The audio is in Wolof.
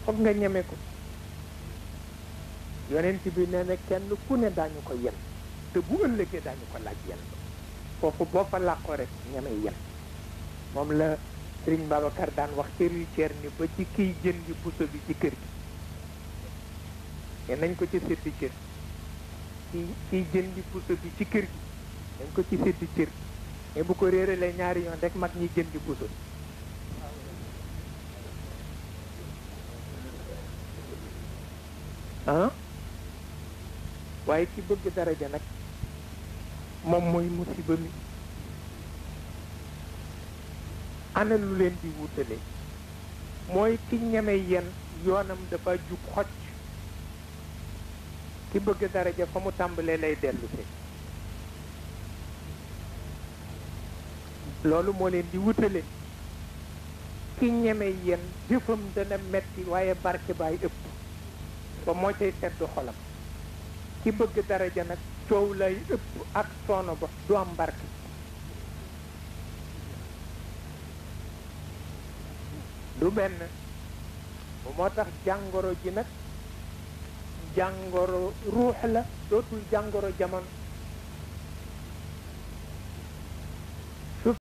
foog nga ñeme ko yonent bi nee na kenn ku ne daañu ko yen te bu ëllëgee daañu ko laaj yen foofu boo fa làqoo rek ñeme yen moom la Sëriñ Babacar daan wax cër yu ceer ni ba ci kiy jëndi puso bi ci kër gi te nañ ko ci séddi cër kiy jëndi puso bi ci kër gi nañ ko ci séddi cër mais bu ko réeralee ñaari yoon rek mag ñi jëndi puso ah waaye ki bëgg daraja nag moom mooy musiba mi ana lu leen di wutale mooy ki ñeme yen yoonam dafa jub xocc ki bëgg daraja fa mu tàmbalee lay dellu si loolu moo leen di wutale ki ñeme yen jëfam dana metti waaye barke baay ëpp ba moo cay sedd xolam ki bëgg daraja nag coow lay ëpp ak soono ba du am barke du benn moo tax jàngoro ji nag jàngoro ruux la dootul jàngoro jamono